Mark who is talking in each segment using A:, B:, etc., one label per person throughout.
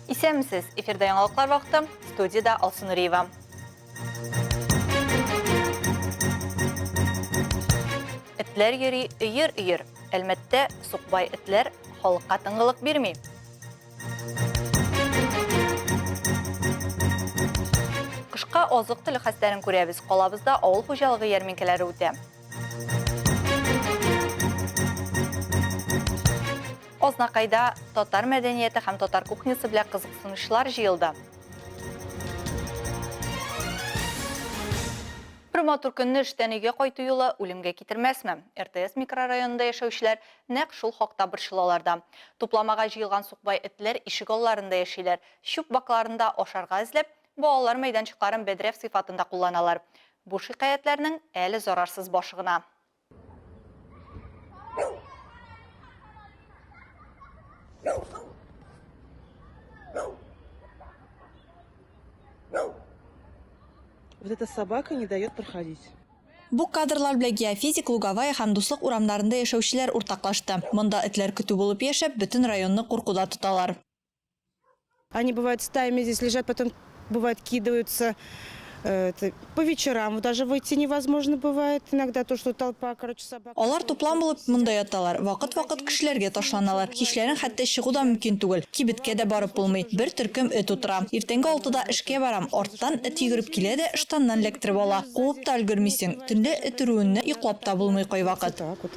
A: Исәнмесез! Эфирда яңалыклар вакыты. Студиядә Алсу Нуриева. Этләр йөри өер-өер. Әлмәттә сукбай этләр халыкка тынгылык бирми. Кышка азык-төлек хәстәрен күрәбез. Калабызда авыл хуҗалыгы ярминкәләре үтә. Азнакайда татар мәдәнияте һәм татар кухнясы белән кызыксынучылар җыелды. Бер матур көнне эштән өйгә кайту юлы үлемгә китермәсме? РТС микрорайонында яшәүчеләр нәкъ шул хакта борчылалар да. Тупламага җыелган сукбай этләр ишек алларында яшиләр, чүп бакларында ашарга эзләп, балалар мәйданчыкларын бәдрәф сыйфатында кулланалар. Бу шикаятьләрнең әле зарарсыз башы гына.
B: Вот эта собака не дает проходить.
A: Бу кадрлар белән Геофизик, Луговая һәм Дуслык урамнарында яшәүчеләр уртаклашты. Монда этләр көтү булып яшәп, бөтен районны куркуда тоталар.
B: Они бывают стаями здесь лежат, потом бывает кидаются. Э, это, по вечерам даже выйти невозможно бывает иногда, то, что толпа, короче, собак.
A: Алар туплан булып монда яталар, вакыт-вакыт кешеләргә ташланалар. Кичләрен хәтта чыгу да мөмкин түгел. Кибеткә дә барып булмый. Бер төркем эт утыра. Иртәнге алтыда эшкә барам, арттан эт йөгереп килә дә ыштаннан эләктереп ала. Куып та өлгермисең. Төнлә эт өрүеннән йоклап та булмый кайвакыт.
B: Так вот.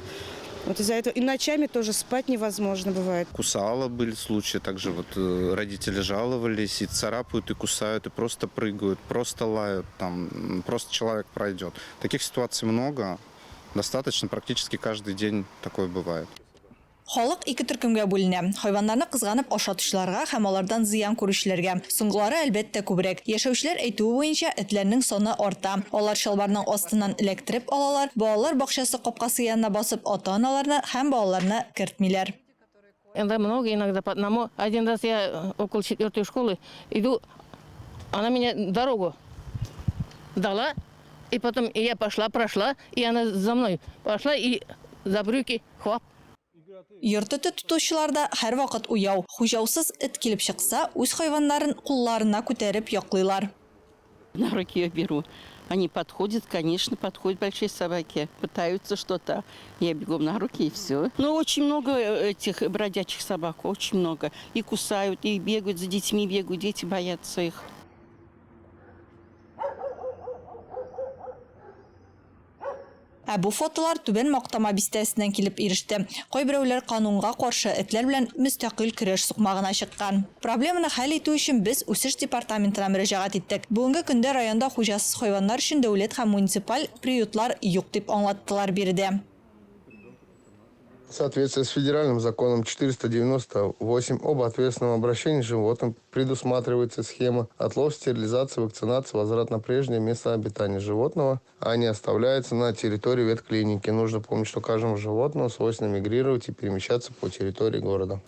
B: Вот из-за этого и ночами тоже спать невозможно бывает.
C: Кусала были случаи, также вот э, родители жаловались, и царапают, и кусают, и просто прыгают, просто лают, там, просто человек пройдет. Таких ситуаций много, достаточно, практически каждый день такое бывает.
A: Халык ике төркемгә бүленә, хайваннарны кызганып ашатучыларга һәм алардан зыян күрүчеләргә. Соңгылары, әлбәттә, күбрәк. Яшәүчеләр әйтүе буенча, этләрнең саны арта. Алар чалбарның астыннан эләктереп алалар, балалар бакчасы капкасы янына басып, ата-аналарны һәм балаларны кертмиләр.
D: Иногда много, иногда по одному. Один раз я около четвертой школы иду, она меня дорогу дала, и потом я пошла, прошла, и она за мной пошла, и за брюки хлоп.
A: Йорт эте тотучылар да һәрвакыт уяу. Хуҗаусыз эт килеп чыкса, үз хайваннарын кулларына күтәреп яклыйлар.
E: На руки я беру. Они подходят, конечно, подходят большие собаки, пытаются что-то. Я бегом на руки и все. Но очень много э, этих бродячих собак, очень много. И кусают, и бегают, за детьми бегают, дети боятся их.
A: Ә бу фотолар Түбән Мактама бистәсеннән килеп иреште. Кайберәүләр канунга каршы этләр белән мөстәкыйль көрәш сукмагына чыккан. Проблеманы хәл итү өчен без Үсеш департаментына мөрәҗәгать иттек. Бүгенге көндә районда хуҗасыз хайваннар өчен дәүләт һәм муниципаль приютлар юк, дип аңлаттылар биредә.
F: В соответствии с федеральным законом 498 об ответственном обращении с животным предусматривается схема отлов, стерилизация, вакцинация, возврат на прежнее место обитания животного, а не оставляется на территории ветклиники. Нужно помнить, что каждому животному свойственно мигрировать и перемещаться по территории города.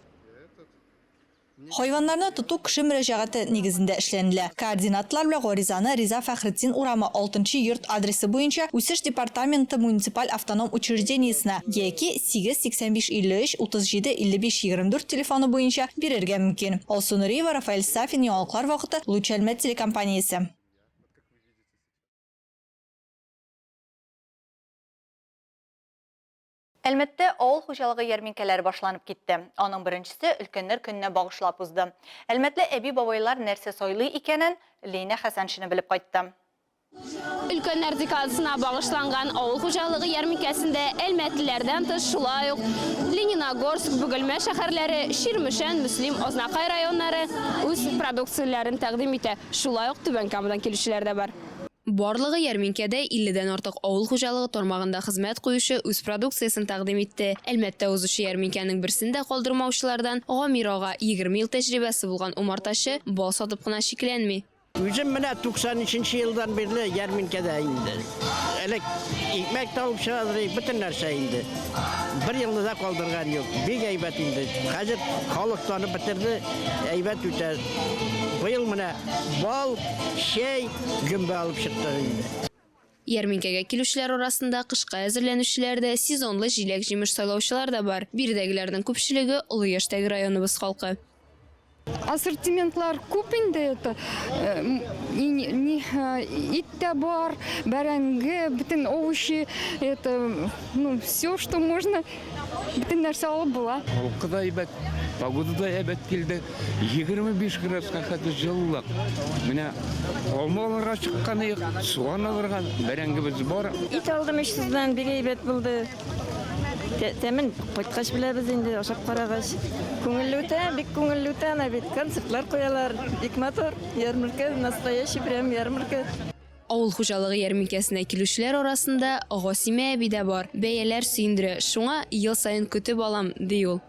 A: Хайваннарны тоту кеше мөрәҗәгате нигезендә эшләнелә. Координатлар белән гаризаны Риза Фәхретдин урамы, 6 нчы йорт адресы буенча Үсеш департаменты муниципаль автоном учреждениесенә яки 8 85 53 37 55 24 телефоны буенча бирергә мөмкин. Алсу Нуриева, Рафаэль Сафин, Яңалыклар вакыты, Луч Әлмәт телекомпаниясе. Әлмәттә авыл хуҗалыгы ярминкәләре башланып китте. Аның беренчесе Өлкәннәр көненә багышлап узды. Әлмәтле әби-бабайлар нәрсә сайлый икәнен Ләйнә Хәсәншина белеп кайтты.
G: Өлкәннәр декадасына багышланган авыл хуҗалыгы ярминкәсендә әлмәтлеләрдән тыш шулай ук Лениногорск, Бөгелмә шәһәрләре, Чирмешән, Мөслим, Азнакай районнары үз продукцияләрен тәкъдим итә. Шулай ук Түбән Камадан килүчеләр дә бар.
H: Барлыгы ярминкәдә илледән артык авыл хуҗалыгы тармагында хезмәт куючы үз продукциясен тәкъдим итте. Әлмәттә узучы ярминкәнең берсен дә калдырмаучылардан Гамир ага, 20 ел тәҗрибәсе булган умартачы, бал сатып кына чикләнми.
I: Үзем менә 93 нче елдан бирле ярминкәдә инде. Элек икмәк тә алып чыгадыр идек, бөтен нәрсә инде. Бер елны да калдырган юк. Бик әйбәт инде. Хәзер халык танып бетерде, әйбәт үтә. Быел менә бал, чәй, Гөмбә алып чыктык инде.
H: Ярминкәгә килүчеләр арасында кышка әзерләнүчеләр дә, сезонлы җиләк-җимеш сайлаучылар да бар. Биредәгеләрнең күпчелеге, олы яшьтәге районыбыз халкы.
J: Ассортиментлар күп инде это. Ит тә бар, бәрәңге, бөтен овощи, это, ну, все, что можно, бөтен нәрсә алып була.
K: Халкы да әйбәт, погода да әйбәт килде. 25 градуска хәтле җылылык. Менә алма алырга чыккан идек, суган алырга, бәрәңгебез бар.
L: Ит алдым 300 дән, бик әйбәт булды. Тәмен кайткач беләбез инде, ашап карагач. Күңелле үтә, бик күңелле үтә, ана бит концертлар куялар, бик матур. Ярмарка, настоящий прям ярмарка.
H: Авыл хуҗалыгы ярминкәсенә килүчеләр арасында Гасимә әби дә бар. Бәяләр сөендерә, шуңа ел саен көтеп алам, ди ул.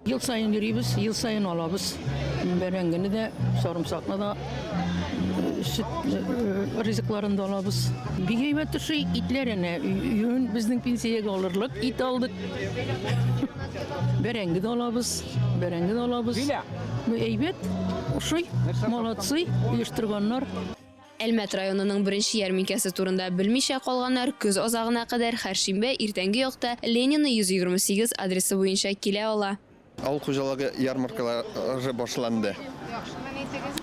M: Ел саен йөрибез, ел саен алабыз. Бәрәңгене дә, сарымсакны да, сөт ризыкларын да алабыз. Бик әйбәт ошый, итләр әнә юнь, безнең пенсиягә алырлык ит алдык. Бәрәңге дә алабыз, бәрәңге дә алабыз. Ну, әйбәт, ошый, молодцы, оештырганнар.
H: Әлмәт районының беренче ярминкәсе турында белмичә калганнар көз азагына кадәр һәр шимбә иртәнге якта Ленина 128 адресы буенча килә ала.
N: Авыл хуҗалыгы ярмаркалары башланды.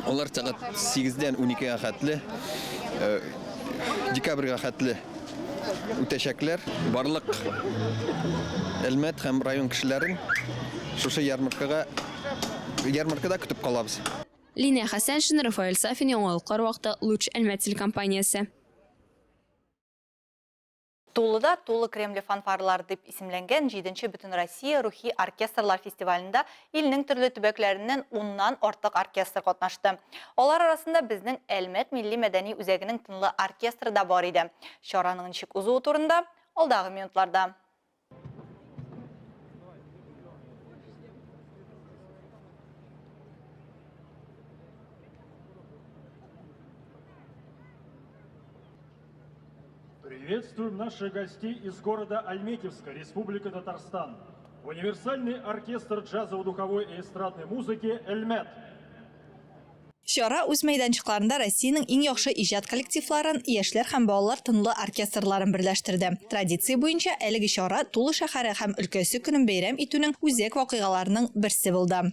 N: Алар сәгать 8-дән 12-гә хәтле, декабрьгә хәтле үтәчәкләр. Барлык Әлмәт һәм район кешеләрен шушы ярмаркага ярмаркада көтеп калабыз.
H: Линә Хәсәншина, Рафаэль Сафин, Яңалыклар вакыты, Луч Әлмәт телекомпаниясе.
A: Тулыда Тулы Кремле фанфарлар дип исемләнгән җиденче Бөтенроссия рухи оркестрлар фестивалендә илнең төрле төбәкләреннән уннан артык оркестр катнашты. Алар арасында безнең Әлмәт милли-мәдәни үзәгенең тынлы оркестры да бар иде. Чараның ничек узуы турында алдагы минутларда.
O: Приветствуем наших гостей из города Альметьевска, Республика Татарстан. Универсальный оркестр джазово-духовой и эстрадной музыки «Эльмет».
A: Чара үз мәйданчыкларында Россиянең иң яхшы иҗат коллективларын, яшьләр һәм балалар тынлы оркестрларын берләштерде. Традиция буенча, әлеге чара Тула шәһәре һәм өлкәсе көнен бәйрәм итүнең үзәк вакыйгаларының берсе булды.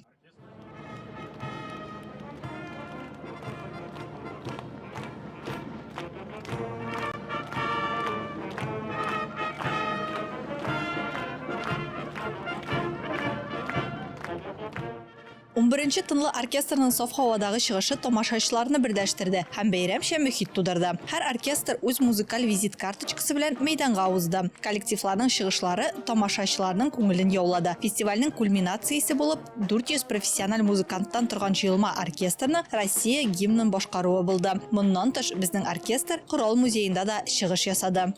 A: Унберенче тынлы оркестрның саф һавадагы чыгышы тамашачыларны берләштерде һәм бәйрәмчә мөхит тудырды. Һәр оркестр үз музыкаль визит карточкасы белән мәйданга узды. Коллективларның чыгышлары тамашачыларның күңелен яулады. Фестивальнең кульминациясе булып 400 профессиональ музыканттан торган җыелма оркестрның Россия гимнын башкаруы булды. Моннан тыш, безнең оркестр Корал музеенда да чыгыш ясады.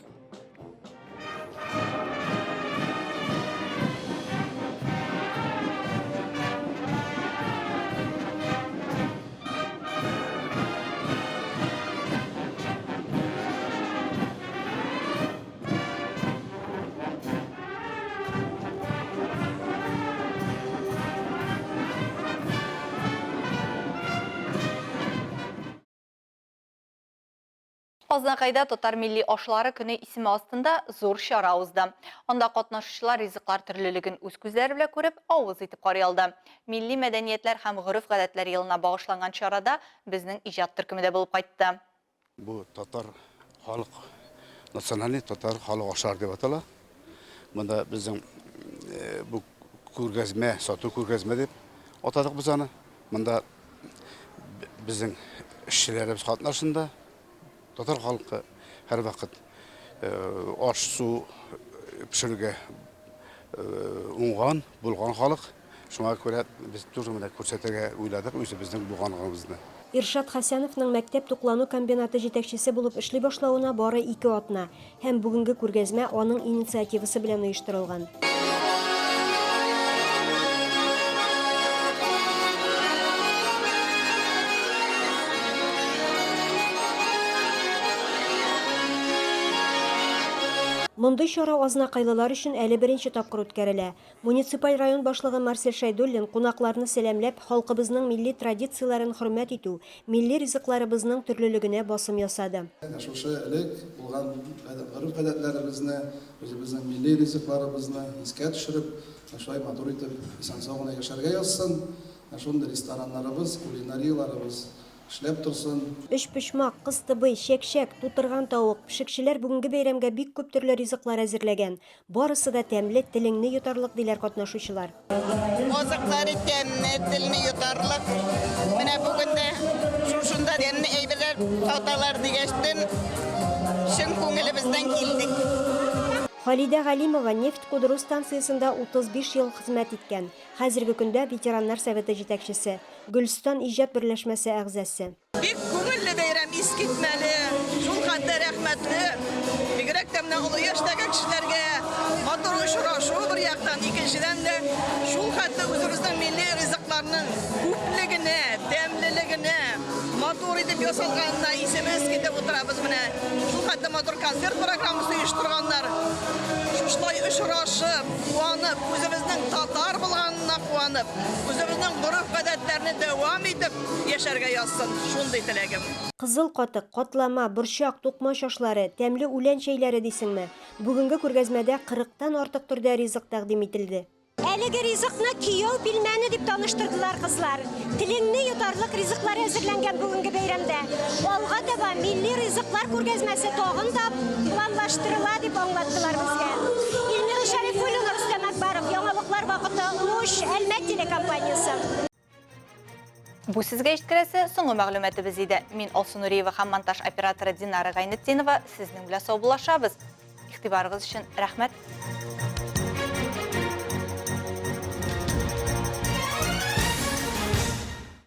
A: Азнакайда Татар милли ашлары көне исеме астында зур чара узды. Анда катнашучылар ризыклар төрлелеген үз күзләре белән күреп, авыз итеп карый алды. Милли мәдәниятләр һәм гореф-гадәтләр елына багышланган чарада безнең иҗат төркеме дә булып кайтты.
P: Бу татар халык, национальный татар халык ашлары дип атала. Монда безнең бу күргәзмә, сату күргәзмә дип атадык без аны. Монда безнең эшчеләребез катнашында татар халкы һәрвакыт аш-су пешерүгә уңган, булган халык. Шуңа күрә без тоже менә күрсәтергә уйладык үзебезнең булганлыгыбызны.
Q: Иршат Хәсәновның мәктәп туклану комбинаты җитәкчесе булып эшли башлавына бары ике атна. Һәм бүгенге күргәзмә аның инициативасы белән оештырылган. Мондый чара азнакайлылар өчен әле беренче тапкыр үткәрелә. Муниципаль район башлыгы Марсель Шәйдуллин кунакларны сәламләп, халкыбызның милли традицияләрен хөрмәт итү, милли ризыкларыбызның төрлелегенә басым ясады.
R: Әнә шушы элек булган гореф-гадәтләребезне, үзебезнең милли ризыкларыбызны искә төшереп, шулай матур итеп, исән-сау гына яшәргә язсын. Шундый рестораннарыбыз, кулинарияларыбыз эшләп торсын.
Q: Өчпочмак, кыстыбый, чәкчәк, тутырган тавык, пешекчеләр бүгенге бәйрәмгә бик күп төрле ризыклар әзерләгән. Барысы да тәмле, телеңне йотарлык, диләр катнашучылар.
S: Азыклары тәмле, телне йотарлык. Менә бүген дә шушында тәмле әйберләр саталар дигәчтен, чын күңелебездән килдек.
Q: Халидә Галимова нефть кудыру станциясендә 35 ел хезмәт иткән. Хәзерге көндә ветераннар советы җитәкчесе, Гөлстан иҗат берләшмәсе әгъзасы.
S: Бик күңелле бәйрәм, искитмәле, шул хәтле рәхмәтле. Бигрәк тә менә олы яшьтәге кешеләргә матур очрашу бер яктан, икенчедән дә шул хәтле үзебезнең милли ризыкларның күплегенә, тәмлелегенә, матур итеп ясалганына исебез китеп утырабыз менә. Шул хәтле матур концерт программасы оештырганнар. Шушылай очрашып, куанып, үзебезнең татар булганына куанып, үзебезнең гореф-гадәтләрне дәвам итеп яшәргә язсын, шундый теләгем.
Q: Кызыл катык, катлама, борчак, тукмач ашлары, тәмле үлән чәйләре дисеңме? Бүгенге күргәзмәдә кырыктан артык төрдә ризык тәкъдим ителде. Әлеге ризыкны кияү пилмәне дип таныштырдылар кызлар. Телеңне йотарлык ризыклар әзерләнгән бүгенге бәйрәмдә. Алга таба милли ризыклар күргәзмәсе тагын да планлаштырыла, дип аңлаттылар безгә. Эльмира Шәрифуллина, Рөстәм Әкбаров, Яңалыклар вакыты, Луч, Әлмәт телекомпаниясе.
A: Бу сезгә җиткерәсе соңгы мәгълүматыбыз иде. Мин Алсу Нуриева һәм монтаж операторы Динара Гайнетдинова сезнең белән саубуллашабыз. Игътибарыгыз өчен рәхмәт.